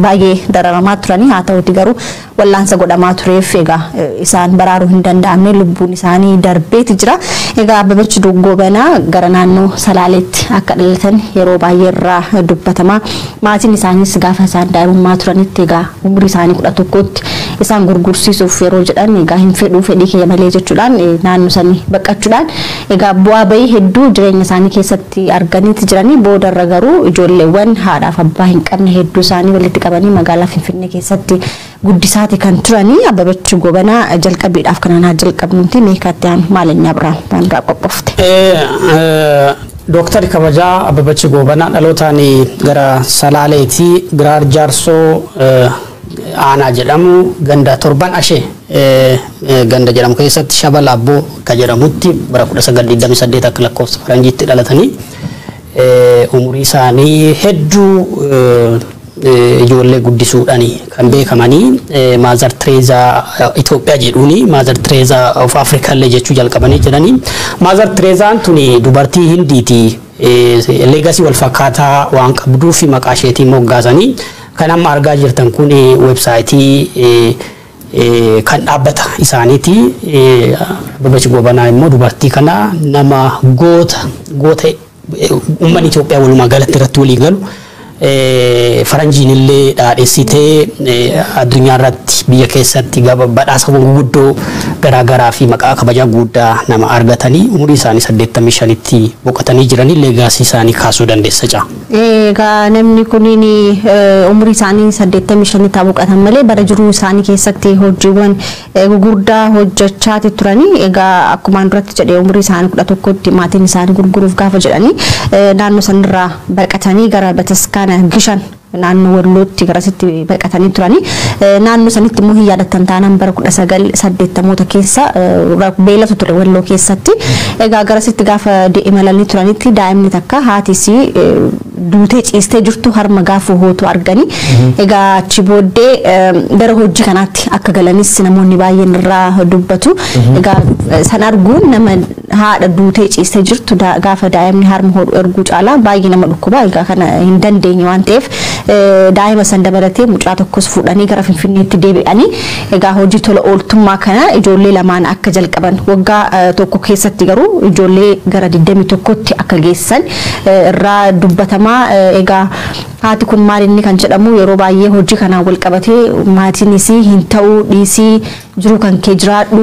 Baay'ee dararamaa turanii, haa ta'uti garuu wallaansa godhamaa tureef egaa isaan baraaruu hin danda'amne, lubbuun isaanii darbeeti jira. Egaa Abbabach Gobanaa gara naannoo Salaaleetti akka dhalatan yeroo baay'ee irraa dubbatama. Maatiin isaaniis gaafa isaan daa'imummaa turanitti, egaa umurii isaanii 11tti isaan gurgursiisuuf yeroo jedhan, egaa hin fedhuu, fedhii kiyya malee jechuudhaan naannoo sanii baqachuudhaan egaa bu'aa bahii hedduu jireenya isaanii keessatti arganiiti jiranii. Boodarra garuu ijoolleewwan haadhaaf abbaa hin qabne hedduu isaanii walitti qabanii magaalaa Finfinnee keessatti guddisaati kan turanii. Abbabach Gobanaa jalqabiidhaaf kanaan haa jalqabnuti, meekaatti aanu maalinyaa biraan waan irraa qophoofte. Dooktarri kabajaa Abbabach Goobanaa dhalootaan gara Salaaleetii, Giraar Jaarsoo aanaa jedhamu, ganda Torban Ashee ganda jedhamu keessatti, Shabal Abboo akka jedhamutti bara 1928 akka lakkoofsa faranjiitti dhalatanii, umurii isaanii hedduu ijoollee guddisuudhaan kan beekamanii, Mother Teresa Itoophiyaa jedhuuni, Mother Teresa of Africa illee jechuu jalqabanii jedhanii. Mother Teresaan tuni dubartii Hindiiti. Legacy wal fakkaataa waan qabduuf maqaa isheetiin moggaasanii. Kan amma argaa jirtan kun website kan dhaabbata isaaniiti. Abbabach Goobanaa immoo dubartii kana nama goota goota uummanni Itoophiyaa walumaa galatti irratti walii galu, faranjiin illee dhaadhessitee addunyaa irratti, biyya keessatti badhaasa gurguddoo garaagaraa fi maqaa kabajaa guddaa nama argatanii, umurii isaanii 85tti boqotanii jiranii, legacy isaanii kaasuu dandeessa caa. Egaa namni kunniin umurii isaanii 85tti haa boqotan malee, bara jiruu isaanii keessatti hojiiwwan gurguddaa hojjechaati turanii. Egaa akkumaan duratti jedhee, umurii isaanii 11tti maatiin isaanii gurguruuf gaafa jedhanii naannoo sanirraa baqatanii gara bataskaana Gishan naannoo Wallootti garasitti baqatanii turanii. Naannoo sanitti immoo hin yaadattan taanaan, bara 1980moota keessa beelatu ture Walloo keessatti. Egaa garasitti gaafa imalanii turanitti daa'imni takka haatisii duutee ciistee jirtu harma gaafa hootu arganii, egaa achi booddee gara hojii kanaatti akka galanis namoonni baay'een irraa dubbatu. Egaa san arguun, nama haadha duutee ciistee jirtu gaafa daa'imni harma hodhu arguu caalaa baay'ee nama dhukkuba. Egaa kana hin dandeenye waan ta'eef, daa'ima san dabalatee mucaa tokkos fuudhanii gara Finfinneetti deebi'anii, egaa hojii tola ooltummaa kana ijoollee lamaan akka jalqaban, waggaa tokko keessatti garuu ijoollee gara 21tti akka geessan irraa dubbatamaa. Egaa haati kun maal inni kan jedhamu, yeroo baay'ee hojii kanaan wal qabatee maatiinis hin ta'uu, dhiisii, jiruu kan kee jiraadhu,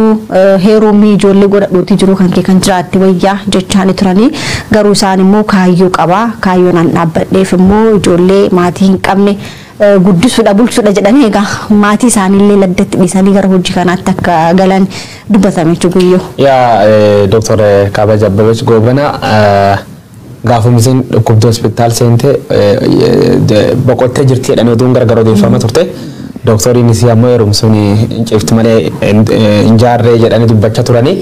heerumii, ijoollee godhadhuuti jiruu kan kee kan jiraatte wayyaa jechaani turanii, garuu isaan immoo kaayyoo qabaa, kaayyoo naan dhaabbadheef immoo ijoollee maatii hin qabne guddisuudha, bulchuudha jedhanii, egaa maatii isaaniillee laddatti dhiisanii gara hojii kanaatti akka galan dubbatame jechuudha. Yaa Dooktor Kabaja Abbabach Goobana gaafuma isin dhukkubdii hospitaal seente boqottee jirti jedhanii oduun gargar odeeffama turte. Dooktoriin isii ammoo heerumsuun hin cifti malee hin jaarree jedhanii dubbachaa turanii.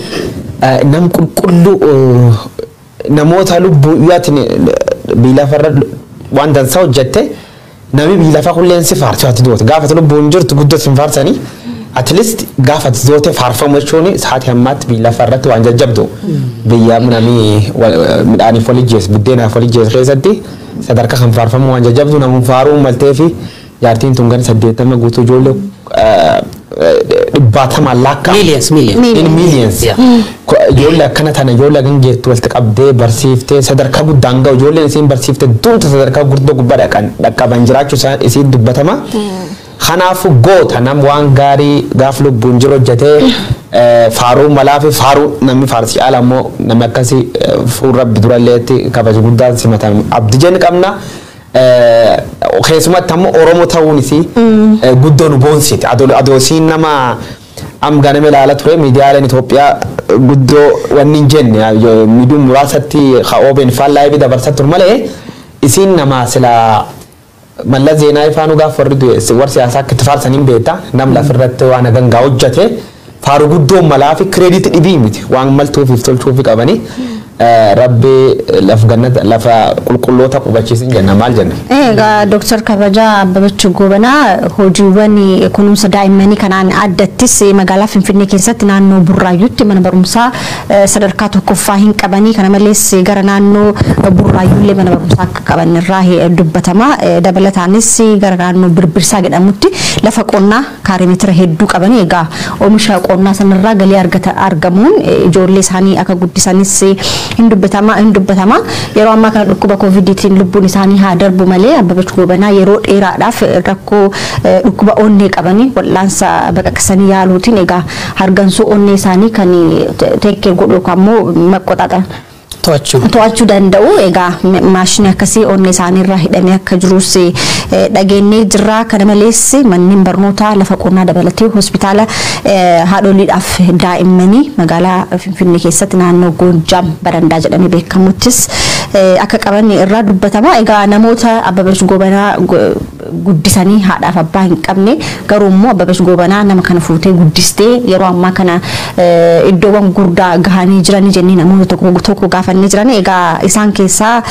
Nam qulqulluu, namoota lubbuu dhiyaatiin biyya lafarra waan dansaa hojjette, namni biyya lafaa kulleen si faarsu ati duute. Gaafa lubbuun jirtu guddoo si hin faarsanii, at least gaafa ati duute faarfamu jechuun sa'aatii ammaatti biyya lafaa irratti waan jajjabdu. Biyya namni midhaaniif wal ijjeessu, buddeenaaf wal ijjeessu keessatti sadarkaa kan faarfamu waan jajjabdu, namuun faaruu maltee fi jaartiin tun gan 80 guutuu ijoollee dhibbaatamaan lakkaa. Millions, millions. In millions. Ijoollee akkana tana, ijoollee hagan geettu walitti qabdee barsiiftee sadarkaa guddaan ga'u, ijoolleen isiin barsiifte duuta sadarkaa guddoo gubbaa dhaqan dhaqqaban jiraachuu isaa isiin dubbatama. Kanaafuu goota, nam waan gaarii gaaf lubbuun jiru hojjetee faaruu malaa fi faaruu namni faarsi caala immoo namni akkasii fuula Rabbi duralleetti kabaja guddaan simatama. Abdii jenni qabna. Keessumatti ammoo Oromoo ta'uun isii guddoo nu boonsiti. Adoo isiin nama am ganama ilaala ture, miidiyaaleen Itoophiyaa guddoo wanni hin jenne, miidiyaan muraasatti OBN faan live dabarsaa ture malee, isiin nama sila Mallas Zeenaa faanuu gaaf warri du'e warri siyaasaa akka itti faarsan hin beekta. Nam lafirratti waan hagangaa hojjete faaruu guddoo malaa fi credit dhibii miti, waan maltuufiif tolchuufi qabanii. Rabbi laf gannata lafa qulqulloota qubachiisin jenna, maal jenna? Egaa Dooktar Kabajaa Abbabach Goobanaa hojiiwwan kunuunsa daa'immanii kanaan addattis magaalaa Finfinnee keessatti naannoo Burraayyuutti mana barumsaa sadarkaa tokkoffaa hin qabanii, kana malees gara naannoo Burraayyuullee mana barumsaa akka qaban irraa dubbatama. Dabalataanis gara naannoo Birbirsaa jedhamutti lafa qonnaa kaaremeetira hedduu qabanii, egaa oomisha qonnaa sanarraa galii argamuun ijoollee isaanii akka guddisanis hin dubbatama. Yeroo ammaa kana dhukkuba koovidiitiin lubbuun isaanii haa darbu malee, Abbabach Goobanaa yeroo dheeraadhaaf rakkoo dhukkuba onnee qabanii wal'aansa baqaqsanii yaaluutiin, egaa hargansuu onnee isaanii kan teekkee godhu yookaan immoo maqqoxaxa to'achuu to'achuu danda'u. Egaa maashinii akkasii onnee isaanii irraa hidhamee akka jirus dhageenyee jirra. Kana malees manneen barnootaa, lafa qonnaa dabalatee hospitaala haadholiidhaaf daa'immanii magaalaa Finfinnee keessatti naannoo Goojjaam Barandaa jedhamee beekamuttis akka qaban irraa dubbatama. Egaa namoota Abbabach Goobanaa guddisanii haadhaaf abbaa hin qabne, garuu immoo Abbabach Goobanaa nama kana fuutee guddistee yeroo ammaa kana iddoowwan gurguddaa gahanii jiranii jennee namoota tokko tokko gaafannee jiranii. Egaa isaan keessaa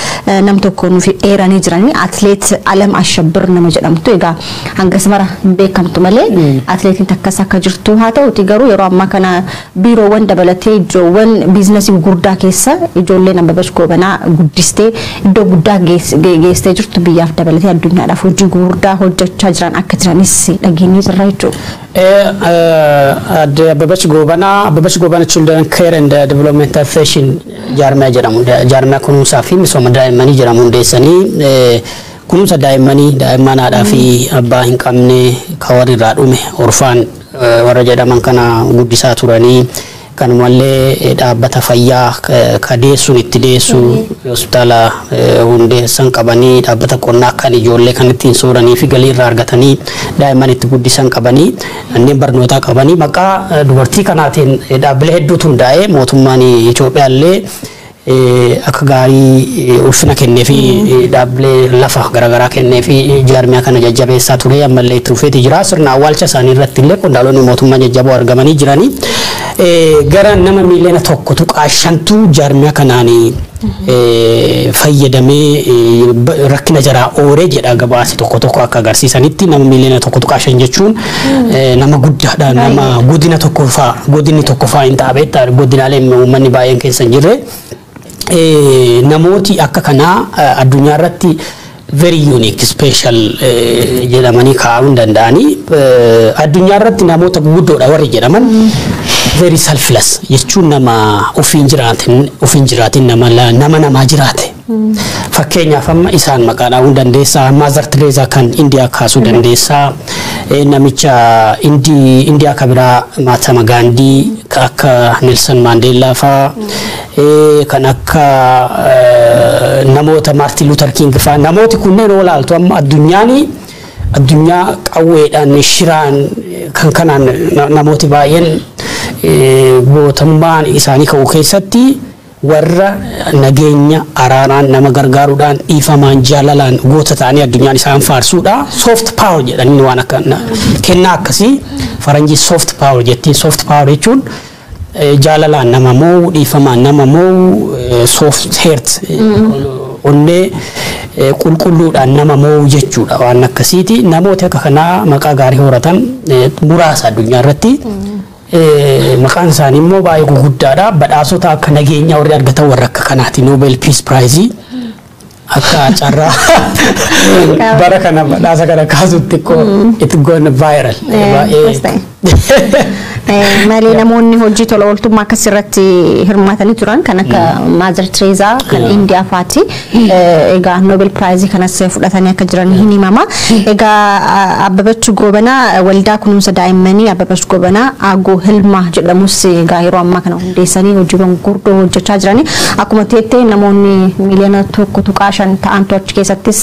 nam tokko nuuf eeranii jiranii, atleet Alam Ashabbir nama jedhamtu. Egaa hangas mara hin beekamtu malee atleetiin takkas akka jirtu haa ta'uti, garuu yeroo ammaa kana biiroowwan dabalatee iddoowwan biizinasii gurguddaa keessa ijoolleen Abbabach Goobanaa guddistee iddoo guddaa geessee jirtu, biyyaaf dabalatee addunyaadhaaf hojii gurguddaa hojjechaa jiran akka jiranis dhageenyee jirra jechuudha. Adde Abbabach Goobanaa, Abbabach Goobanaa Children Care and Development Association jaarmiyaa jedhamu, jaarmiyaa kunuunsaa fi misooma daa'immanii jedhamu hundeessanii, kunuunsa daa'immanii, daa'imman haadhaa fi abbaa hin qabne, kan warri irraa dhume, orphan warra jedhaman kana guddisaa turanii, kanumallee dhaabbata fayyaa ka deessuun itti deessu hospitaala hundeessan qabanii, dhaabbata qonnaa kan ijoollee kan ittiin sooranii fi galii irraa argatanii daa'imman itti guddisan qabanii, manneen barnootaa qabanii. Maqaa dubartii kanaatiin dhaabbilee hedduutu hundaa'e. Mootummaan Itoophiyaa illee akka gaarii ulfina kennee fi dhaabbilee lafa garaagaraa kennee fi jaarmiyaa kana jajjabeessaa ture, ammallee itti fufeeti jira. Sirna awwaalcha isaanii irratti illee qondaalonni mootummaa jajjaboo argamanii jiranii. Gara nama 1.5 miiliyoona jaarmiyaa kanaan fayyadamee rakkina jaraa ooree jedha gabaasi tokko tokko akka agarsiisanitti. Nama 1.5 miiliyoona jechuun nama guddaadha, nama godina tokko faa, godinni tokko faa hin ta'a beektaa, godinaaleen uummanni baay'een keessa hin jirre. Namooti akka kanaa addunyaa irratti very unique, special jedhamanii kaa'uu hin danda'anii. Addunyaa irratti namoota guguddoodha warri jedhaman, very selfless jechuun nama ofiin jiraatin, nama namaa jiraate. Fakkeenyaaf amma isaan maqaa dhaa'uu dandeessaa, Mother Teresa kan Indiyaa kaasuu dandeessaa, namicha Indiyaa ka biraa Mahatma Gandhi, ka akka Nelson Mandela faa, kan akka namoota Martin Luther King faa. Namooti kunneen yoo ilaaltu amma addunyaan addunyaa qawweedhaan, shiraan, kan kanaan namooti baay'een gootummaan isaanii ka'u keessatti, warra nageenya araaraan, nama gargaaruudhaan, dhiifamaan, jaalalaan goota ta'anii addunyaan isaan faarsuudha. Soft power jedhanii waan akka kennaa akkasii faranjii soft power jettiin. Soft power jechuun jaalalaan nama moo, dhiifamaan nama moo, soft heart, onnee qulqulluudhaan nama moo jechuudha waan akkasiiti. Namoota akka kanaa maqaa gaarii horatan muraasa addunyaa irratti. Maqaan isaanii immoo baay'ee guguddaadha. Badhaasota akka nageenyaa warri argatan warra akka kanaati. Nobel Peace Prize akka carraa bara kana badhaasa kana kaasutti it gone viral. Baay'ee. Malee namoonni hojii tola ooltummaa akkas irratti hirmaatanii turan kan akka Mother Teresa kan Indiyaa faati. Egaa Nobel Prize kanas fudhatanii akka jiran hin himama. Egaa Abbabach Goobanaa waldaa kunuunsa daa'immanii Abbabach Goobanaa Agoo Hilmaa jedhamus egaa yeroo ammaa kana hundeessanii hojiiwwan gurguddoo hojjechaa jiranii. Akkuma teettee namoonni 1.5 miliyoona 5 ta'antu achi keessattis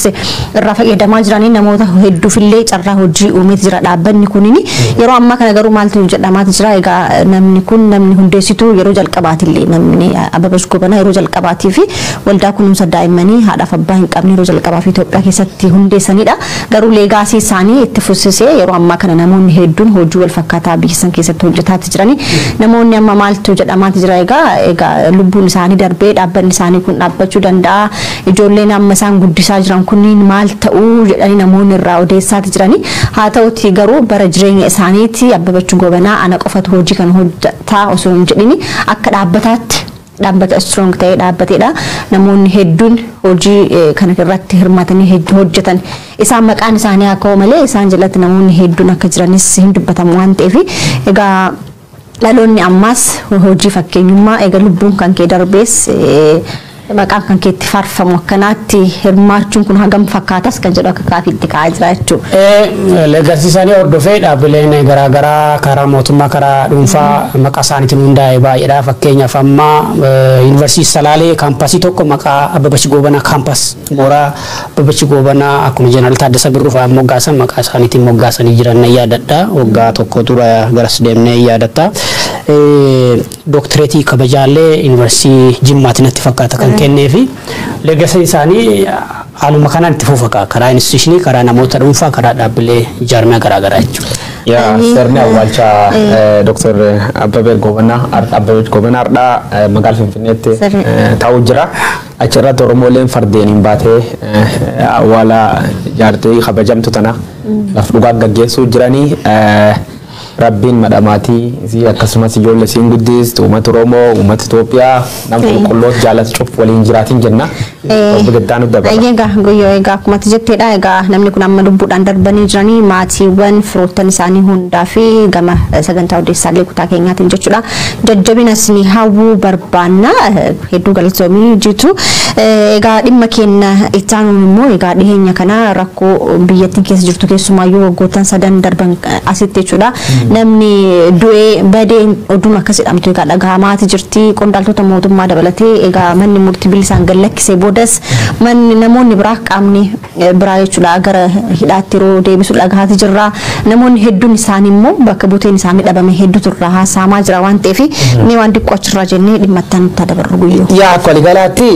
irraa fayyadamaa jiranii namoota hedduufillee carraa hojii uumee jira dhaabbanni kunini. Yeroo ammaa kana garuu maaltu jedhamaati jira? Egaa namni kun namni hundeessituu yeroo jalqabaatillee namni Abbabach Gobanaa yeroo jalqabaatii fi waldaa kunuunsa daa'immanii haadhaaf abbaa hin qabne yeroo jalqabaa fi Itoophiyaa keessatti hundeessanidha. Garuu legacy isaanii itti fufsisee yeroo ammaa kana namoonni hedduun hojii wal fakkaataa biyya san keessatti hojjetaati jirani. Namoonni amma maaltu jedhamaati jira? Egaa lubbuun isaanii darbee dhaabbanni isaanii kun dhaabbachuu danda'a. Ijoolleen amma isaan guddisaa jiran kunniin maal ta'uu jedhanii namoonni irraa odeessaati jirani. Haa ta'uti garuu bara jireenya isaaniitti Abbabach Gobanaa ana qofatu hojii kana hojjetaa osoo hin jedhini akka dhaabbataatti dhaabbata strong ta'ee dhaabbateedha. Namoonni hedduun hojii kana irratti hirmaatanii hojjetan. Isaan maqaan isaanii haa ka'u malee isaan jalatti namoonni hedduun akka jiranis hin dubbatamu waan ta'eef egaa dhaloonni ammaas hojii fakkeenyummaa egaa lubbuun kan kee darbees maqaan kan keetti faarfamu akkanaatti hirmaachuun kun hagam fakkaatas kan jedhu akka kaafiitti ka'aa jira jechuudha. Legacy isaanii hordofee dhaabbileen garaagaraa karaa mootummaa, karaa dhuunfaa maqaa isaaniitiin hundaa'e baay'eedha. Fakkeenyaaf amma Yuunivarsiitii Salaalee kaampasii tokko maqaa Abbabach Goobanaa campus, mooraa Abbabach Goobanaa akkuma Jeneraal Taaddasa Birruu fa'aa moggaasan maqaa isaaniitiin moggaasanii jiran nan yaadadha. Waggaa tokko dura garas deemnee yaadatta. Dooktireetii kabajaallee Yuunivarsiitii Jimmaatti natti fakkaata kan kennee fi legacy isaanii haaluma kanaan itti fufa karaa institution, karaa namoota dhuunfaa, karaa dhaabbilee jaarmiyaa garaagaraa jechuudha. Yaa, sirni awwaalchaa Dr. Abbabee Goobanaa, Abbabee Goobanaa har'aa magaalaa Finfinneetti ta'uu jira. Achirratti Oromooleen fardeeniin baatee awwaala jaartee kabajamtu tana laf dhugaa gaggeessuu jiranii. Rabbiin madhamaatii isii akkasumas ijoollee isiin guddistu, uummata Oromoo, uummata Itoophiyaa, nama qulqulloota jaalatu cuf waliin jiraatin jenna. Obbo Gaddaanu dabala. Egaa Guyyoo, egaa akkuma ati jetteedha, egaa namni kun amma lubbuudhaan darbanii jiranii maatiiwwan firoottan isaanii hundaa fi gama sagantaa odeessaalee kutaa keenyaatiin jechuudha. Jajjabinas ni hawwuu barbaanna, hedduu galatoomii jitu. Egaa dhimma keenya itti aanuun immoo egaa dhiheenya kana rakkoo biyyattiin keessa jirtu, keessumaayyuu waggoottan sadan darban asitti jechuudha. Namni du'ee badee oduun akkas jedhamtu egaa dhagahamaati jirti. Qondaaltota mootummaa dabalatee egaa manni murtii bilisaan gad lakkisee boodas manni namoonni biraa qaamni biraa jechuudha gara hidhaatti yeroo deebisu dhagahaati jirra. Namoonni hedduun isaanii immoo bakka buuteen isaanii dhabame hedduutu irraa haasa'amaa jira waan ta'eef mee waan xiqqoo achirraa jennee dhimma itti aanutti dabarru, Guyyoo. Yaa, akka waliigalaatti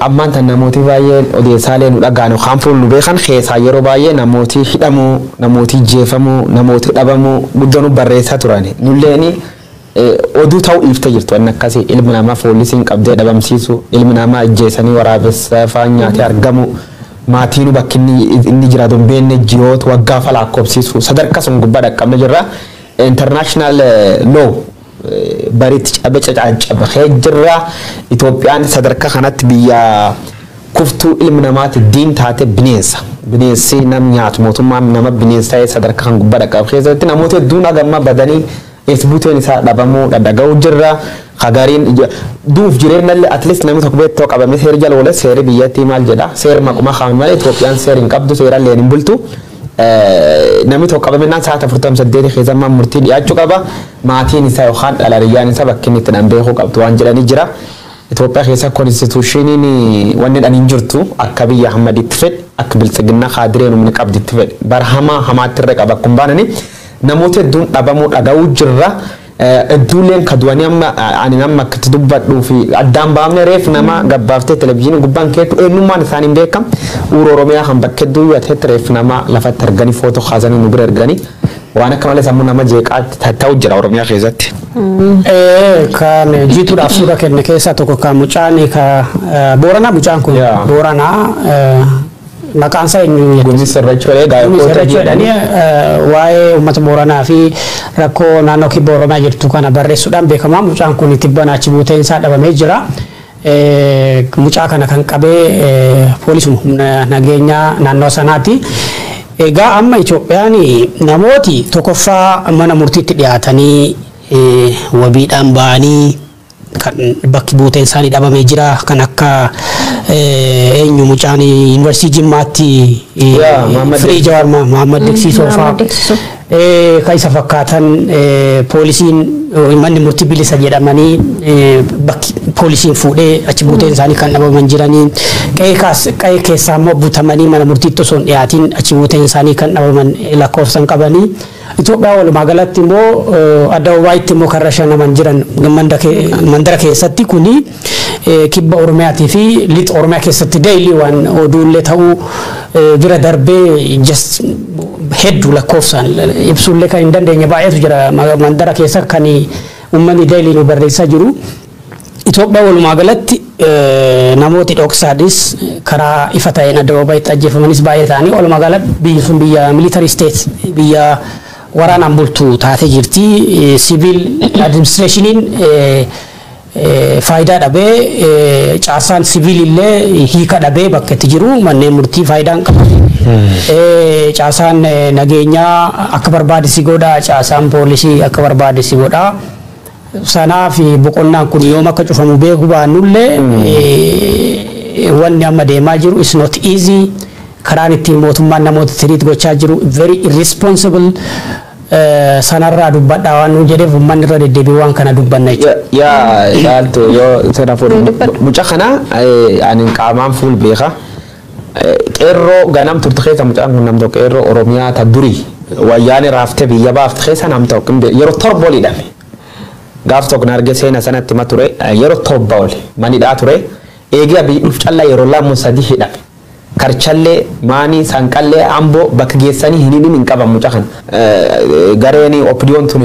ammaan tan namooti baay'een odeessaalee nu dhaga'an yookaan fuul nu beekan keessaa yeroo baay'ee namooti hidhamuu, namooti jeefamuu, namooti dhabamuu guddoo nu barreessaa turan. Nulleeni oduu ta'uu dhiiftee jirtu wanni akkasii, ilmi namaa poolisiin qabdee dhabamsiisu, ilmi namaa ajjeesanii waraabessa faan nyaatee argamu, maatiin bakki inni jiraatu hin beekne ji'oota waggaa fa lakkoofsisu sadarkaa sun gubbaa dhaqqabne jirra. International law bariitti cabe cacaacabee jirra. Itoophiyaan sadarkaa kanatti biyya kuftuu ilmi namaati diin taate bineensa. Bineensi nam nyaatu mootummaan nama bineensa ta'ee sadarkaa kan gubbaa dhaqqabu keessatti namoota hedduun hagamma badanii ees buuteen isaa dhabamuu dhadhaga'uu jirra. Hagariin duuf jireenyallee at least namni tokko beektoo qabame seera jala oole, seerri biyyattii maal jedha, seera maquma kaa'ame malee Itoophiyaan seera hin qabdu, seerallee hin bultu. Namni tokko qabame naan sa'aata 48 keessa murtii dhiyaachuu qaba. Maatiin isaa yookaan dhalariyyaan isaa bakki inni itti dhan beekuu qabdu waan jedhanii jira. Itoophiyaa keessa constitutioniin wanni dhan hin jirtu, akka biyya Ahmaditti fedhe, akka biltsiginnaa kaadireen humni qabditti fedhe bara hamaa hamaatti irra qaba akkuma baanani namoota hedduun dhabamuu dhaga'uu jirra. Hedduulleen ka du'anii amma ani nama akkatti dubbadhuu fi addaan baafne reef nama gabbaaftee televizyiinii gubbaan keettu eenyummaan isaanii hin beekam. Uura Oromiyaa kan bakka hedduu yoo reef nama lafatti arganii footoo kaasanii nu bira erganii waan akka malee sammuu nama jeeqaatti ta'u jira Oromiyaa keessatti. Kan jiituudhaaf suura kenne keessaa tokko kan mucaan ka Booranaa, mucaan kun Booranaa, maqaan isaa eenyu? Gumii Sirrachuu Gumii Sirrachuu jedhanii, waa'ee uummata Booranaa fi rakkoo naannoo kibba Oromiyaa jirtu kana barreessuudhaan beekamaa. Mucaan kun tibbana achi buuteen isaa dhabamee jira. Mucaa kana kan qabee poolisuma humna nageenyaa naannoo sanaati. Egaa amma Itoophiyaan namooti tokkoffaa mana murtiitti dhiyaatanii wabiidhaan ba'anii kan bakki buuteen isaanii dhabamee jira, kan akka eenyu, mucaan yuunivarsiitii Jimmaatti Firii Jawaar Mahammad Deeksisoo fa'aa. Kan isa fakkaatan poolisiin manni murtii bilisa jedhamanii bakki poolisiin fuudhee achi buuteen isaanii kan dhabaman jiranii, qe'ee keessaa immoo butamanii mana murtiitti osoo hin dhiyaatiin achi buuteen isaanii kan dhabaman lakkoofsan qabanii. Itoophiyaa walumaa galatti immoo addababaayitti immoo kan rashanaman jiran mandara keessatti, kuni kibba Oromiyaatii fi lixa Oromiyaa keessatti daily waan oduullee ta'uu bira darbee just hedduu lakkoofsaan ibsuullee kan hin dandeenye baay'eetu jira mandara keessa kan uummanni daily nu barreessaa jiru. Itoophiyaa walumaa galatti namooti dhoksaadhis karaa ifa ta'een addababaayitti ajjeefamanis baay'ee ta'anii, walumaa galatti biyyi sun biyya military state, biyya waraanaan bultu taatee jirti. Civil administrationiin faayidaa dhabee, caasaan siviilillee hiika dhabee bakka itti jiru, manneen murtii faayidaa hin qabu. Caasaan nageenyaa akka barbaade si godha, caasaan poolisii akka barbaade si godha. Sanaaf boqonnaan kun yoom akka cufamu beekuu baannullee, wanni amma deemaa jiru is not easy. Karaan ittiin mootummaan namoota treat gochaa jiru very irresponsible. Sanarraa dubbadhaa waan nu jedheef uummanni irra deddeebi'ee waan kana dubbanna jechuudha. Yaa ilaaltu yoo seera fuudhu, mucaa kana ani qaamaan fuul beeka. Qeerroo ganam turte keessa mucaan kun nam tokko, qeerroo Oromiyaa ta durii wayyaane raaftee biyya baafte keessa nam tokko yeroo 7 ol hidhame. Gaaf tokko na arge, seena sanatti hima ture, yeroo 7 ol manidhaa ture. Eegee biyyi dhuf callaa yeroo 2 3 hidhame. Karchallee, maanii, sanqallee, amboo bakka geessanii hin hidhin hin qaban mucaa kana. Gareen OPDOn tun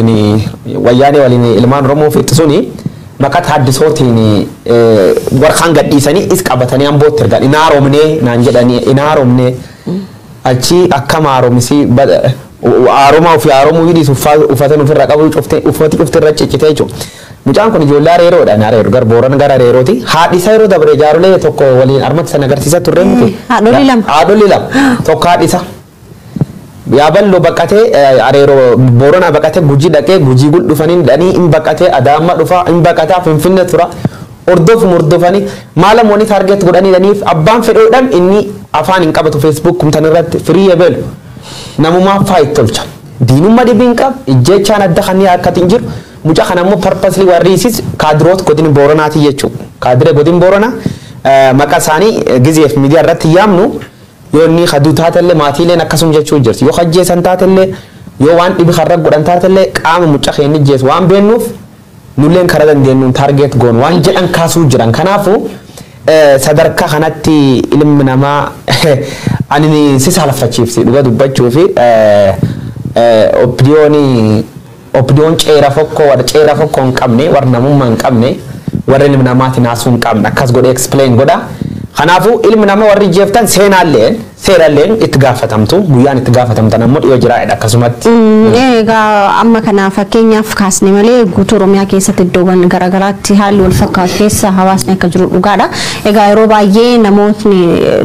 wayyaanee waliin ilmaan Oromoo fixu suni maqaa taaddisootiin warqaan gadhiisanii is qabatanii ambootti ergan. Hin haaromnee naan jedhanii, hin haaromnee achi akkam haaromsi, haaroma ofii haaromuu hidhiis uffatan ofirra qabu, uffati cufte irra ciccitee jechuudha. Mucaan kun ijoollee areeroodha. Areero gar Booran gara areerooti. Haadhi isaa yeroo dabre jaarolee tokko waliin armatti sana agarsiisaa turre miti. Haadholii lama. Haadholii lama. Tokko haadhi isaa. Yaaballoo baqatee, areeroo Booranaa baqatee Gujii dhaqee, Gujii gul dhufanii dhanii hin baqatee Adaama dhufa, hin baqataa Finfinnee tura. Hordofuma hordofanii maala wani target godhanii dhaniif abbaan fedhoodhaan inni afaan hin qabatu, Facebook kumtan irratti firii ebeelu. Namumaa faayit tolcha. Diinummaa dhibii hin qabu, ijjechaan adda kan akkati hin jiru. Mucaa kana immoo purposely warri isis kaadiroota godin Booranaati jechuudha. Kaadiree godin Booranaa maqaa isaanii gizeef miidiyaa irratti yaamnu, yoo inni kaduu taatellee maatiileen akkasuma jechuu jirti. Yoo hajjeessan taatellee, yoo waan dhibi karra godhan taatellee, qaama mucaa keenya ijjeessu waan beennuuf nulleen karaa dandeenyuun target goon waan jedhan kaasuu jiran. Kanaafuu sadarkaa kanatti ilmi namaa ani si saalfachiifsi dhuga dubbachuu fi OPDOn ceera fokkoo, warra ceera fokkoo hin qabne, warra namummaa hin qabne, warra ilmi namaatiin haasuu hin qabne akkas godhee explain godha. Kanaafuu ilmi namaa warri jeeftan seenaalleen seeralleen itti gaafatamtu, guyyaan itti gaafatamtan ammoo dhiyoo jiraadha akkasumatti. Egaa amma kana fakkeenyaaf kaasne malee guutuu Oromiyaa keessatti iddoowwan garaagaraatti haalli wal fakkaatu keessa hawaasni akka jiru dhugaadha. Egaa yeroo baay'ee namootni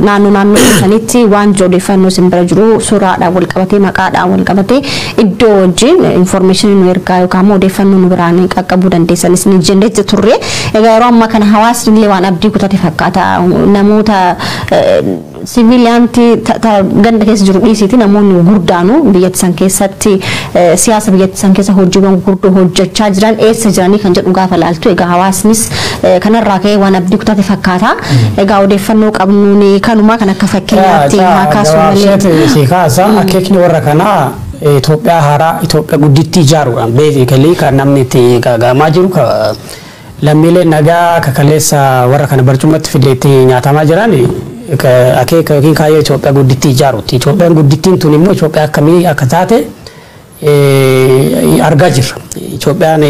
naannoo naannoo isaaniitti waan jiru odeeffannoo isin bira jiru suuraadhaan wal qabatee, maqaadhaan wal qabatee, iddoo wajjin informationii nu ergaa yookaan immoo odeeffannoo nu biraan qaqqabuu dandeessanis ni jennee turre. Egaa yeroo ammaa kana hawaasni illee waan abdii kutate fakkaata. Namoota siviiliyaantii ganda keessa jiru dhiisiiti, namoonni gurguddaanu biyyatti san keessatti siyaasa biyyatti san keessa hojiiwwan gurguddoo hojjechaa jiran eessa jiranii kan jedhu gaafa laaltu, egaa hawaasnis kanarraa ka'ee waan abdii kutate fakkaata. Egaa odeeffannoo qabnuun kanuma kan akka fakkeenyaatti haa kaasu malee. Si kaasa, akeekni warra kanaa Itoophiyaa haaraa, Itoophiyaa guddittii ijaaruudhaan basically kan namni itti gaagamaa jiru, lammiileen nagaa kakaleessa warra kana barcumatti fidee itti nyaatamaa jiran akeeka yookiin kaayyoo Itoophiyaa guddittii ijaaruuti. Itoophiyaan guddittiin tun immoo Itoophiyaa akkamii akka taate argaa jirra. Itoophiyaan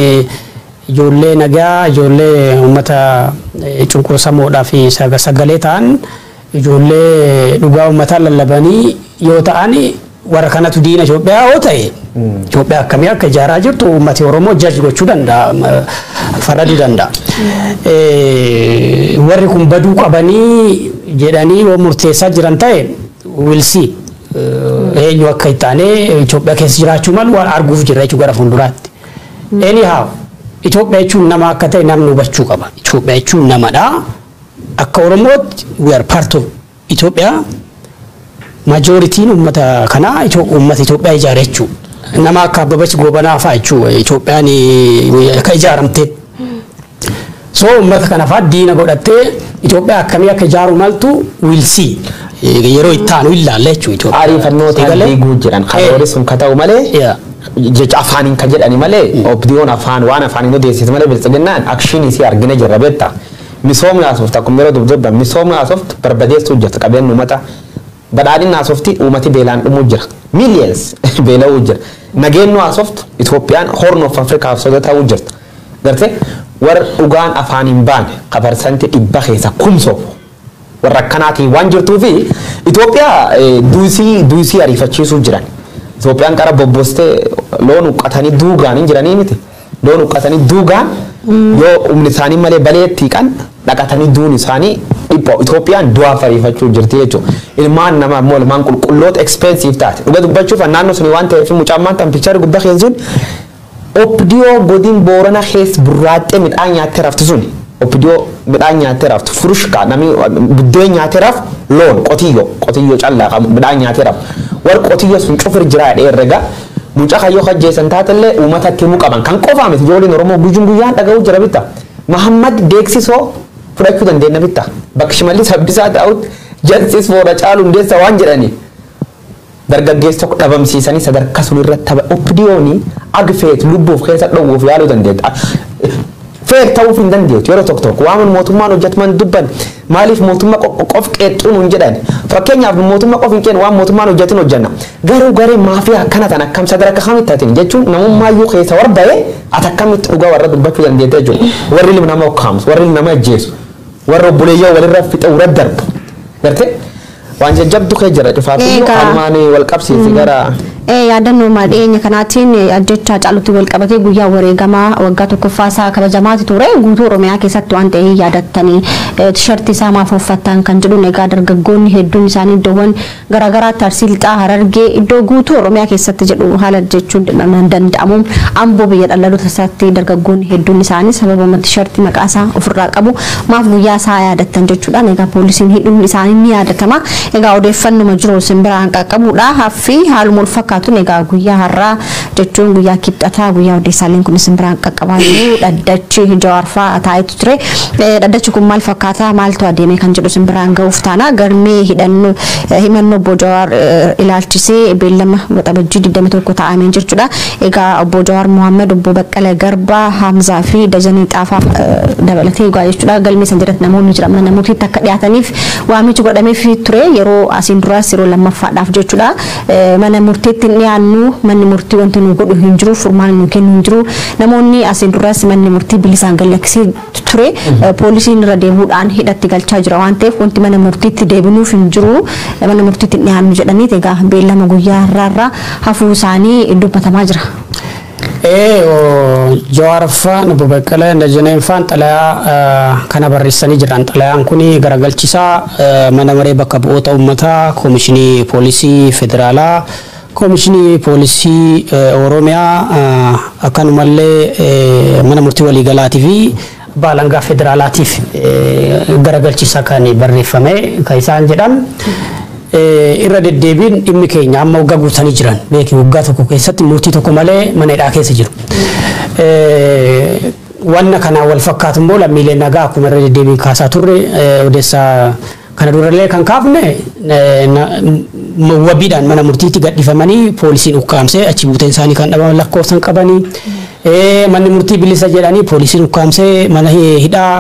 ijoollee nagaa, ijoollee uummata cunqursamoodhaa fi sagalee ta'an, ijoollee dhugaa uummataa lallabanii yoo ta'an, warra kanatu diina Itoophiyaa yoo ta'e, Itoophiyaa akkamii akka ijaaraa jirtu uummati Oromoo judge gochuu danda'a, faraduu danda'a. Warri kun baduu qabanii jedhanii yoo murteessaa jiran ta'e, we'll see. Eenyu akka itti aanee Itoophiyaa keessa jiraachuu malu waan arguuf jirra jechuudha gara fuulduraatti. Anyhow, Itoophiyaa jechuun nama akka ta'e namni hubachuu qaba. Itoophiyaa jechuun namadha. Akka Oromootti we are part of Itoophiyaa. Majorityn uummata kanaa uummata Itoophiyaa ijaare jechuudha. Nama akka Abbabach Goobanaa fa'aa jechuudha Itoophiyaan akka ijaaramte. So uummata kana fa'aa diina godhattee Itoophiyaa akkamii akka ijaaru maltu we'll see. Yeroo itti aanu ilaalla jechuudha Itoophiyaa. Ariifannoo ta'an diiguu jiran karoorri sun ka ta'u malee jecha afaaniin ka jedhani malee OPDOn afaan waan afaaniin odeessitu malee biltsiginnaan action isii argina jirra beekta. Misoomni haasofta akkuma yeroo dubdubban misoomni haasoftu barbadeessuu jirtu qabeenya uummata. Badhaadhinni haasofti uummati beelaan dhumuu jira. Millions beela'uu jira. Nageenyu haasoftu Itoophiyaan Horn of Africaaf soda ta'uu jirta. Gartee warra dhugaan afaan hin baane ka 100% keessa kumsoofu. Warra akkanaatiin waan jirtuu fi Itoophiyaa duusii ariifachiisuu jiran. Itoophiyaan qara bobbostee loon uqqatanii duugaan hin jiranii miti. Loon uqqatanii duugaan yoo humni isaanii malee baleetti hiiqan dhaqatanii duun isaanii dhiphoo. Itoophiyaan du'aaf ariifachuu jirti jechuudha. Ilmaan namaa immoo ilmaan qulqulloota expensive taate. Dhuga dubbachuuf naannoo suni waan ta'eef mucaan tan picture gubbaa keessa sun OPDO godin Boorana keessa burraaxxee midhaan nyaattee raftu suni. OPDO midhaan nyaattee raftu furushka namni buddeen nyaattee rafu loon qotiyyoo callaa qabu midhaan nyaattee rafu. Warri qotiyyoo sun cufir jira jedhee herrega. Mucaa kayyoo hajjeessan taatellee uummatatti himuu qaban. Kan qofaa miti ijoolleen Oromoo guyyuun guyyaan dhaga'uu jira bitta. Mahammad Deeksisoo fudhachuu dandeenya bitta. Bakka Shimallis Abdiisaa ta'utti Justice for Hacaaluu Hundeessaa waan jedhani. Dargaggeessa tokko dhabamsiisanii sadarkaa sun irratti tapha OPDOn agfeet lubbuuf keessa dhowwuuf yaaluu dandeetta. Fair ta'uuf hin dandeettu yeroo tokko tokko waan mootummaan hojjetuman dubban maaliif mootummaa qof qeexxuun hin jedhan. Fakkeenyaaf mootummaa qof hin qeenu waan mootummaan hojjetin hojjenna. Garuu garee maafiyaa akkana tan akkam sadarkaa kamitti tatin jechuun namummaayyuu keessa warba'ee ati akkamitti dhugaa warra dubbachuu dandeetta jechuudha. Warri ilma nama ukkaamsu, warri ilma nama ajjeesu, warra obboleeyyoo walirra fixe warra darbu. Gartee waan jajjabdu kee jira cufaatu alumaan wal qabsiisi gara. Yaadannoo dhiyeenya kanaatiin ajjecha Hacaaluutti wal qabatee guyyaa wareegamaa waggaa tokkoffaa isaa kabajamaati ture guutuu Oromiyaa keessatti waan ta'e yaadattanii tishartii isaa maaf uffattan kan jedhuun egaa dargaggoonni hedduun isaanii iddoowwan garaagaraatti Arsii Lixaa Harargee iddoo guutuu Oromiyaa keessatti jedhu haala jechuun danda'amu Amboo biyya dhaloota isaatti dargaggoonni hedduun isaanii sababa tishartii maqaa isaa ofirraa qabu maaf guyyaa isaa yaadattan jechuudhaan egaa poolisiin hidhuun isaanii ni yaadatama. Egaa odeeffannuma jiru simbiraan qaqqabuudha haffii haaluma wal fakkaatu egaa guyyaa har'aa jechuun guyyaa kibxataa guyyaa odeessaaleen kun simbiraan qaqqabaa jiru dhaddachi Jawaar fa'aa taa'etu ture. Dhaddachi kun maal fakkaata maaltu adeeme kan jedhu simbiraan ga'uuf taana galmee hidhannoo himannoo obbo Jawaar ilaalchisee beellama waxabajjii 21 taa'amee jechuudha. Egaa obbo Jawaar Mohaammed, obbo Baqqalaa Garbaa, Hamzaa fi Dajanee Xaafaa dabalatee egaa jechuudha galmee san jalatti namoonni jiran namooti akka dhiyaataniif waamichi godhameef ture yeroo asiin duraas yeroo lammaffaadhaaf jechuudha. Mana murteetti dhiyaannu manni murtii wanti nu godhu hin jiru furmaanni nu kennu hin jiru namoonni asiin duraas manni murtii bilisaan galaksee ture poolisiin irra deemuudhaan hidhatti galchaa jira waan ta'eef wanti mana murtiitti deebinuuf hin jiru mana murtiitti dhiyaannu jedhanii egaa beellama guyyaa har'aarraa hafuu isaanii dubbatamaa jira. Jawaar fa'aan obbo Baqqalaa Dajaneen fa'aan xalayaa kana barreessanii jiran. Xalayaan kun garagalchisaa mana maree bakka bu'oota uummataa, koomishinii poolisii federaalaa, koomishinii poolisii Oromiyaa akkanumallee mana murtii waliigalaatii fi baalangaa federaalaatiif garagalchisaa kan barreeffame kan isaan jedhan. Irra deddeebiin dhimmi keenya amma waggaa guutanii jiran beeki waggaa tokko keessatti murtii tokko malee mana hidhaa keessa jiru. Wanna kanaan wal fakkaatu immoo lammiileen nagaa akkuma irra deddeebiin kaasaa turre odeessaa kana durallee kan kaafne wabiidhaan mana murtiitti gadhiifamanii poolisiin ukkaamsee achi buuteen isaanii kan dhabaman lakkoofsan qabanii manni murtii bilisa jedhanii poolisiin ukkaamsee mana hidhaa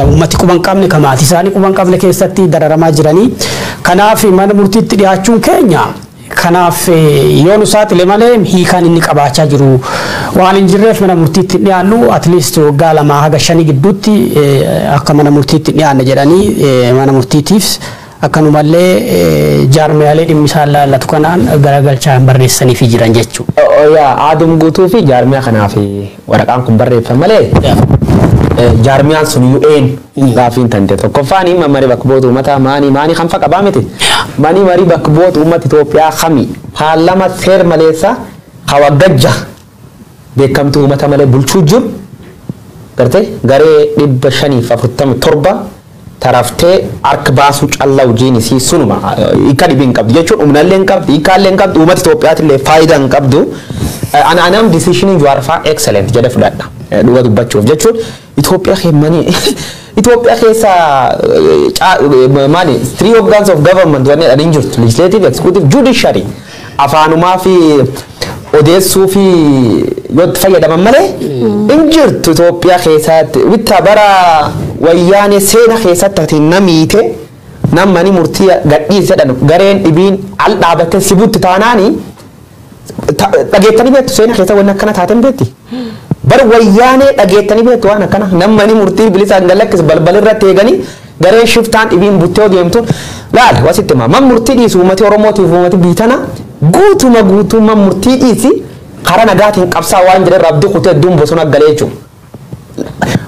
uummati quban qabne kan maatii isaanii quban qabne keessatti dararamaa jiranii. Kanaaf mana murtiitti dhiyaachuun keenya kanaaf yoo nu saaxile malee hiikaan inni qabaachaa jiru waan hin jirreef mana murtiitti dhiyaannu at least waggaa 2 haga 5 gidduutti akka mana murtiitti dhiyaanne jedhanii mana murtiitiif akkanumallee jaarmiyaalee dhimmi isaan laallatu kanaan garagalchaa barreessaniif jiran jechuudha. Yaa aduun guutuu fi jaarmiyaa kanaaf waraqaan kun barreeffame malee jaarmiyaan sun UN gaafiin tante tokkoffaan himma marii bakka bu'oota uummataa maanii kan faqa qabaa miti. Manii marii bakka bu'oota uummata Itoophiyaa kami paarlama seer maleessa hawaggajja beekamtuu uummata malee bulchuu jiru gartee garee 547 Taraftee harka baasuu callaa hojiin isii sunuma hiika dhibii hin qabdu jechuun humnallee hin qabdu, hiikaallee hin qabdu, uummata Itoophiyaatillee faayidaa hin qabdu. Ana anam decision Jawaar fa'aa excellent jedhe fudhadha. Dhuga dubbachuuf jechuun Itoophiyaa keemmanii Itoophiyaa keessa maali three organs of government wanni jedhanii jirtu, legislative, executive, judiciary. Afaanumaa fi odeessuu fi yoo itti fayyadaman malee hin jirtu Itoophiyaa keessatti. Bitta bara Wayyaanee seena keessatti ati namiite namani murtii gadhiise jedhan gareen dhibiin al dhaabattee si butti taanaani dhageettanii beektu, seena keessa wanni akkana taateen beekti. Bara Wayyaanee dhageettanii beektu waan akkana namani murtii bilisaan galakkis balbal irratti eeganii gareen shiftaan dhibiin buttee deemtuun laal wasitti himaa man murtii dhiisu uummati Oromootiif uummati biitana guutuma guutummaa murtii dhiisi karaa nagaatiin qabsaa waan jedhe rabdi kutee hedduun bosona galee jechuudha.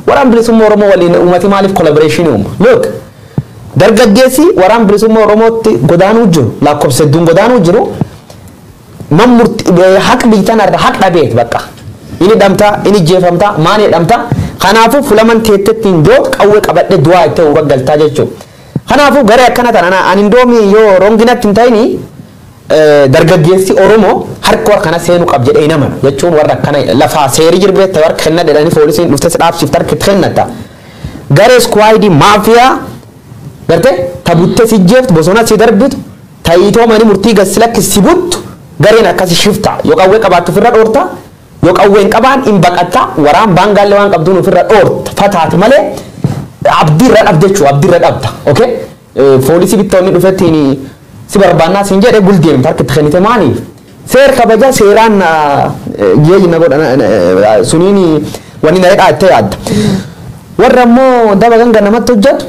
Waraan bilisummaa Oromoo waliin uummati maaliif collaboration uuma? Look, dargaggeessi waraan bilisummaa Oromootti godaanuu jiru, lakkoofsa hedduun godaanuu jiru, man murtii haq biitan irra haq dhabeet bakka. Inni dhamtaa, inni jeefamtaa, maani dhamtaa. Kanaafuu fulaman teettetti hin doot qawwee qabadhe du'aa itti uura galtaa jechuudha. Kanaafuu garee akkana tana ani indoomi yoo ronginatti hin ta'ini dargaggeessi Oromoo harka warra kana seenuu qab jedhee nama jechuun warra akkana lafaa seerii jirbeetta warra kenna jedhanii poolisiin dhuftee si dhaabsiifte harka itti kennata. Garee squad maafiyaa gartee tabuttee si jeeftu, bosona si darbitu, taayitoo mani murtii gasi lakkisi buttu, gareen akkasi shifta yoo qawwee qabaattu ofirra dhoorta, yoo qawwee hin qabaan hin baqatta, waraan baangaallee waan qabduun ofirra dhoorta fataati malee abdiirra dhabde jechuudha, abdiirra dhabda. Okay, poolisii bittoonni dhufettiin si barbaannaa siin jedhe guldeemta harka itti kennite maaliif seer kabaja seeraan jeejina godha suniin wanni na dhaattee yaadda. Warra immoo daba ganga namatti hojjetu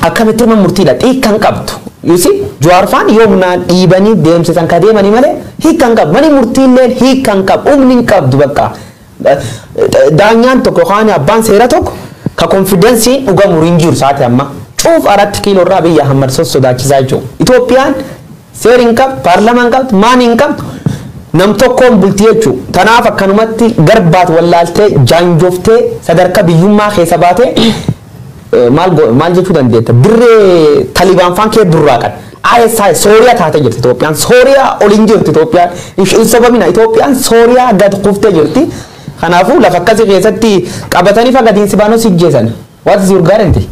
akkamitti nama murtiidha xiikkan qabdu. You see, Jawaar faan yoo humnaan dhiibanii deemsisan ka deemanii malee hiikkan qabdu. Mani murtiilleen hiikkan qabdu, humni hin qabdu bakka. Daanyaan tokko yookaan abbaan seera tokko ka confidenceiin dhugamu hin jiru sa'aatii amma. Cuuf 4 kiiloo irraa Abiyyi Ahmad sossodaachisaa jechuudha. Itoophiyaan seera hin qabdu, paarlaamaa hin qabdu, maani hin qabdu. Nam tokkoon bultii jechuudha. Tanaaf akkanumatti garbaat wallaaltee jaanjoftee sadarkaa biyyummaa keessa baatee maal maal jechuu dandeetta? Dirree Talibaan faan kee burraaqan. ISIS Sooriyaa taatee jirti Itoophiyaan. Sooriyaa ol hin jirti Itoophiyaan. Hin sobamina, Itoophiyaan Sooriyaa gad kuftee jirti. Kanaafuu lafa akkasii keessatti qabatanii fa gadiin si baanoo si jeesan. What is your guarantee?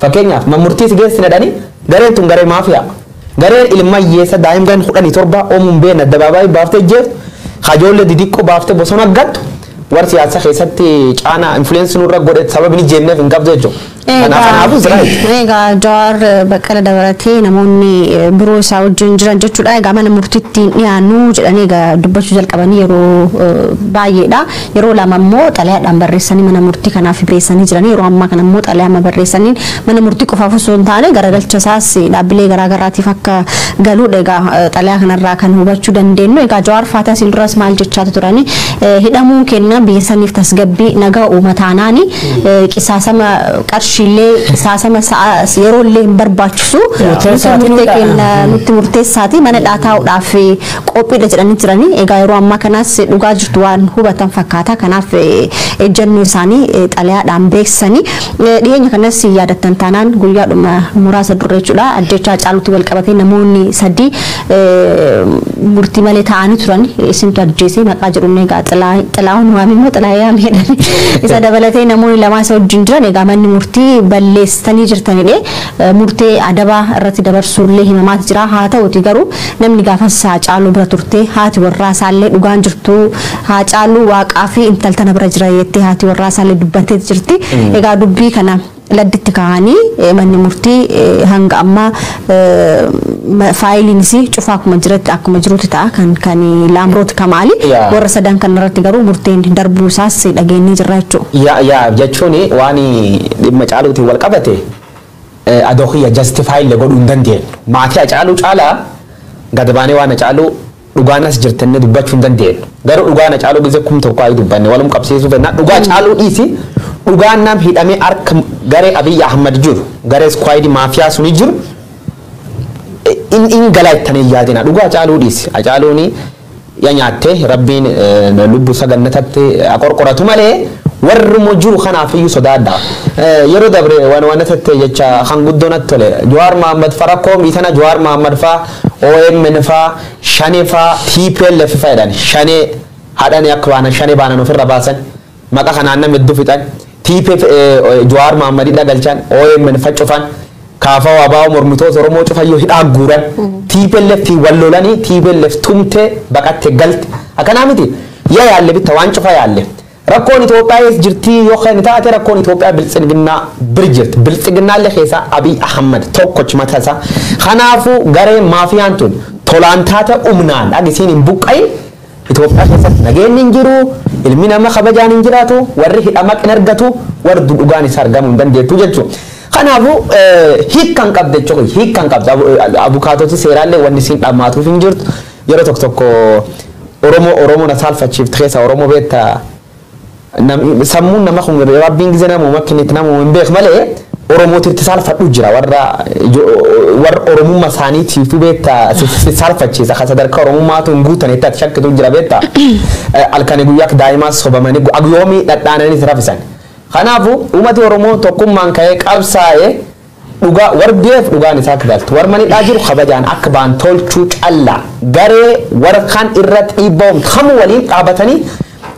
Fakkeenyaaf murtii si geessine dhani gareen tun garee maafiyaa. Gareen ilma hiyyeessa daa'imman 17 oomuun beena addabaabaayii baaftee jeeftu, hajoollee didiqqoo baaftee bosona gattu, warri siyaasa keessatti caanaa influence nurra godhe sababni jeenneef hin qabdu jechuudha. Kanaafuu is right. Egaa Jawaar Baqqala dabalatee namoonni biroo isaa wajjin jiran jechuudha. Egaa mana murtiitti hin dhiyaannu jedhanii egaa dubbachuu jalqabanii yeroo baay'eedha. Yeroo lama immoo xalayaadhaan barreessanii mana murtii kanaaf barreessanii jiran. Yeroo ammaa kana immoo xalayaa amma barreessaniin mana murtii qofaaf osoo hin taane garagalcha isaas dhaabbilee garaagaraatiif akka galuudha egaa xalayaa kanarraa kan hubachuu dandeenyu. Egaa Jawaar Faataa asiin duras maal jechaa turani? Hidhamuun kenna biyya saniif tasgabbii nagaa uummataanaani qisaasama qarshiillee qisaasama sa'a yeroo illee hin barbaachisu. Murteessaatiin Nuti murtee hidha. kenna nutti murteessaati mana taa'uudhaaf qophiidha jedhanii jiranii. Egaa yeroo ammaa kanas dhugaa jirtu waan hubatan fakkaata. Kanaaf ejjennoo isaanii xalayaadhaan beeksisanii dhiyeenya kanas yaadattan taanaan guyyaadhuma muraasa dura jechuudha ajjechaa Caalutti wal qabatee namoonni sadii murtii malee taa'anii turan, isintu ajjeese maqaa jedhuun. Egaa Xilaahun waamii immoo Xilaayyaa jedhani isa dabalatee namoonni lamaa isa wajjin jiran egaa manni murtii balleessitanii jirtanidhe murtee adabaa irratti dabarsuullee himamaati jira. Haa ta'uti garuu namni gaafas Haacaaluu bira turte, haati warraa isaallee dhugaan jirtu Haacaaluu waaqaa fi intaltana bira jira jettee haati warraa isaallee dubbattee jirti. Egaa dubbii kana ladditti kaa'anii manni murtii hanga ammaa faayiliinis cufaa akkuma jiratti akkuma jirutti ta'a kan Laamroot Kamaali warra sadan kan irratti garuu murteen darbuu isaas dhageenyee jirra jechuudha. Yaa, jechuun waan dhimma Caaluutiin wal qabate adoo kiyya justify illee godhuu hin dandeenyu. Maatii Hacaaluu caalaa gad baanee waan Hacaaluu dhugaan as jirtannee dubbachuu hin dandeenyu. Garuu dhugaan Hacaaluu gizee 1000 ayii dubbanne walum qabsiisuu fennaa dhugaa Caaluu dhiisi, dhugaan nam hidhamee harka garee Abiyyi Ahmad jiru, garee squad maafiyaa suni jiru in galaa ittanii yaadina. Dhugaa Hacaaluu dhiisi. Hacaaluuni ya nyaattee rabbiin lubbuu isa gannatatti qorqoratu malee Warruma jiru kanaaf iyyuu sodaadha. Yeroo dabre waan waan tatte jecha kan guddoo natti tole. Jawaar Mohammad faa rakkoo miitana Jawaar Mohammad faa, OMN faa, Shanee faa, TPLF faa jedhan. Shanee hadhanii akka baanan, Shanee baanan ofirra baasan. Maqaa kanaan nama hedduu fixan. TPF Jawaar Mohammad hidha galchan, OMN fa cufan. Kaafaa ABO mormitoota Oromoo cufayyuu hidhaa guuran. TPLF wal lolanii TPLF tumtee baqatte galte. Akkanaa miti. Yaa yaalle bitta waan cufa yaalle. Rakkoon Itoophiyaa eessa jirti yoo kan taate, rakkoon Itoophiyaa Biltsiginnaa bir jirti. Biltsiginnaallee keessaa Abiy Ahmad tokkochi mataa isaa. Kanaafuu gareen maafiyaan tun tolaan taate humnaan agisiin hin buqqayin Itoophiyaa keessatti nageenyi hin jiru, ilmi nama kabajaan hin jiraatu, warri hidhama hin argatu, warri dhugaan isa argamuu hin dandeettu jechuudha. Kanaafuu hiikkan qabda jechuudha. Hiikkan qabda. Abukaatoti seeraallee wanni isiin dhammaatuuf hin jirtu. Yeroo tokko tokko Oromoo Oromoo na saalfachiifti keessa Oromoo beektaa, sammuun nama kun Rabbiin gizee nama kennetti nama hin beek malee Oromootitti saalfadhu jira, warra Oromummaa isaaniitiif beektaa saalfachiisa, kan sadarkaa Oromummaatu hin guutan itti ati shakkitu jira beektaa, halkanii guyyaa daa'imaa sobamanii yoomii dhadhaananii rafisan. Kanaafuu uummati Oromoo tokkummaan ka'ee qabsaa'ee dhugaa warbeef dhugaan isaa akka galtu, warra manidhaa jiru kabajaan akka baan tolchuu callaa, garee warra kaan irratti dhiibbaa kamuu waliin dhaabatanii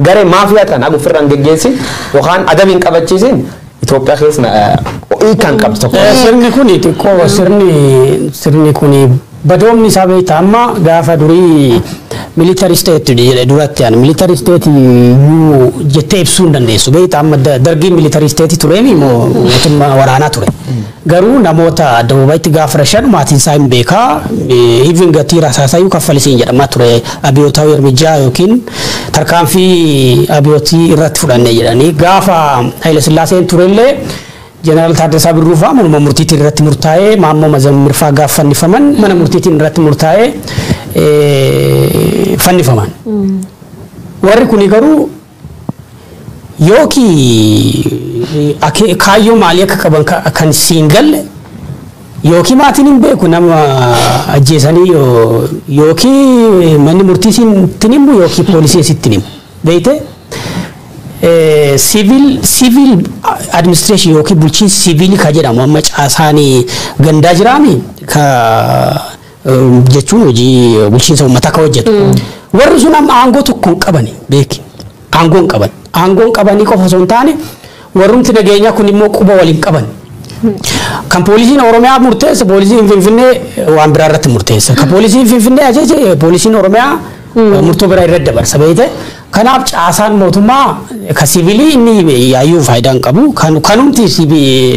garee maafiyaa tan haga ofirra hin geggeessin yookaan adabii hin qabachiisin Itoophiyaa keessa hiikan qabdu tokko. Sirni kun xiqqoo sirni kun badoomni isaa beektaa, amma gaafa durii military state jedhe duratti ani military state iyyuu jettee ibsuu hin dandeessu. Beektaa, amma dargiin military state tureemi mootummaa waraanaa ture. Garuu namoota addabaabayitti gaafa rashan maatiin isaa hin beekaa, even gatii rasaasayyuu kaffalisiin jedhamaa ture, abiyootaዊ እርምጃ yookiin tarkaanfii abiyootii irratti fudhanne jedhanii. Gaafa Haile Sillaaseen turellee Jeneraal Taaddasaa Birruu fa'aa manuma murtiitiin irratti murtaa'ee, Maammoo Mazammir fa'aa gaafa fannifaman mana murtiitiin irratti murtaa'ee fannifaman. Warri kuni garuu yookiin kaayyoo maalii akka qaban kan siin galle, yookiin maatiin hin beeku nama ajjeesanii, yookiin manni murtii sitti himu yookiin poolisiin sitti himu. Beeyte, civil administration yookiin bulchiinsi siviilii ka jedhamu amma caasaan gandaa jiraami ka jechuun hojii bulchiinsa uummataa ka hojjetu. Warri sun amma aangoo tokko hin qabani, beeki. Aangoo hin qaban. Aangoo hin qabanii qofa osoo hin taane, warrumti nageenyaa kun immoo quba waliin qaban. Kan poolisiin Oromiyaa murteesse, poolisiin Finfinnee waan biraa irratti murteessa. Kan poolisiin Finfinnee ajaje, poolisiin Oromiyaa murtoo biraa irratti dabarsa, beekte. Kanaaf caasaan mootummaa ka siviilii inni yaayyuu faayidaa hin qabu. Kanumti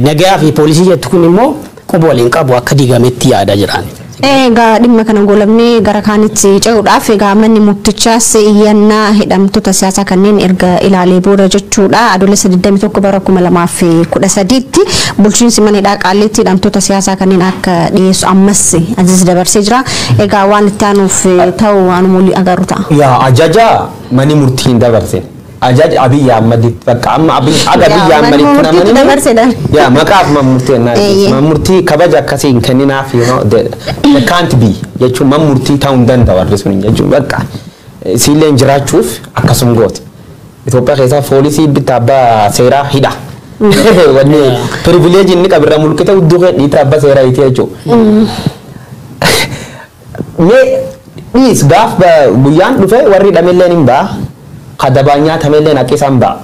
nagayaa fi poolisii jettu kun immoo quba waliin qabu, akka diigametti yaada jiran. Egaa dhimma kana goolabnee gara kaanitti ce'uudhaaf, egaa manni murtichaas iyyannaa hidhamtoota siyaasaa kanneen erga ilaalee booda jechuudha, Adoolessa 21 bara 2013tti bulchiinsi mana hidhaa Qaallitti hidhamtoota siyaasaa kanneen akka dhiyeessu ammas ajaja dabarsee jira. Egaa waan itti aanuuf ta'u waanuma olii agarru ta'a. Yaa, ajaja manni murtii hin dabarsin. Ajaja Abiy Ahmad bakka amma Abiy aga Abiy Ahmad murtiitti dabarsedha. Yaa, maqaaf man murtii ennaa man murtii kabaja akkasii hin kenninaaf, they can't be jechuun man murtii ta'uu hin danda'u warri sun jechuun bakka siilleen jiraachuuf akkasum gooti. Itoophiyaa keessaa poolisii bitta abbaa seeraa hidha. Wanni privilege inni qabirra mulqite hudduu kee dhiita abbaa seeraa hiiti jechuudha. Mee dhiis, gaaf guyyaan dhufe warri hidhamelleen hin ba'a. Kadabaan nyaatamelleen akka isaan ba'a.